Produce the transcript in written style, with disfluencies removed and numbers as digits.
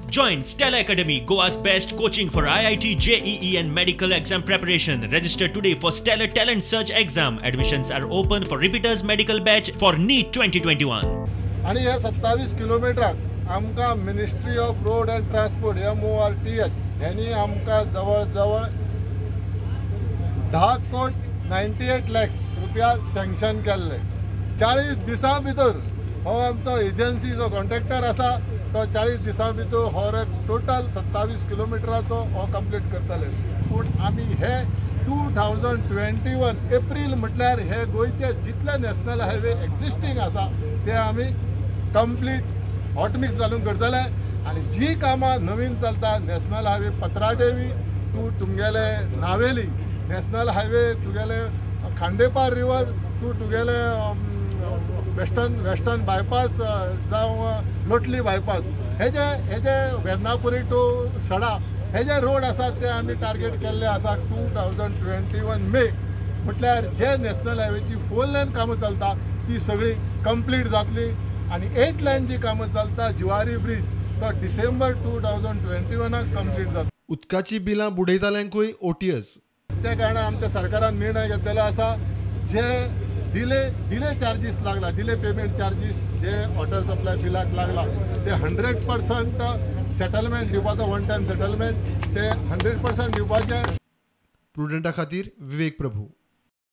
Join Stellar Academy, Goa's best coaching for IIT, JEE and medical exam preparation. Register today for Stellar Talent Search exam. Admissions are open for repeaters medical batch for NEET 2021. आनी ह्या 27 किलोमिटराक आमकां Ministry of Road and Transport MORTH ह्यांनी आमकां जवळ जवळ 10 कोट 98 लॅक्स रुपया sanction केल्ले. 40 दिसां भितर हो आमचो एजन्सी जो कॉन्ट्रॅक्टर आसा तो 40 दिसां भितर हो टोटल 27 किलोमिटराचो हो कंप्लीट करतले. पूण आमी हे 2021 एप्रील म्हटल्यार हे गोंयचे जितले नॅशनल हायवे एक्झिस्टींग आसा ते आमी कंप्लीट हॉटमिक्स घालून करतले. आनी जी कामां नवीन चलता नॅशनल हायवे पत्रादेवी टू तुमगेले नावेली, नॅशनल हायवे तुगेले खांडेपार रिवर टू तुगेले वेस्टर्न बायपास जावं लोटली बायपास, हे जे वेर्नापुरी टू सडा हे जे रोड आसा ते आमी टार्गेट केल्ले आसा 2021 मे म्हटल्यार जे नॅशनल हायवेची 4 लेन कामां चलता ती सगळी कंप्लीट जातली. आनी 8 लेन जी कामां चलता जुवारी ब्रीज तो डिसेंबर 2021 कंप्लीट जाता. उदकाची बिलां बुडयताल्यांकूय OTS. त्या कारणान आमच्या सरकारान निर्णय घेतलेलो आसा जे डिले चार्जीस लागला, डिले पेमेंट चार्जीस जे वॉटर सप्लाय बिलाक लागला ते 100% सेटलमेंट दिवपाचो, वन टायम सेटलमेंट ते 100% दिवपाचें. प्रुडंटा खातीर विवेक प्रभू.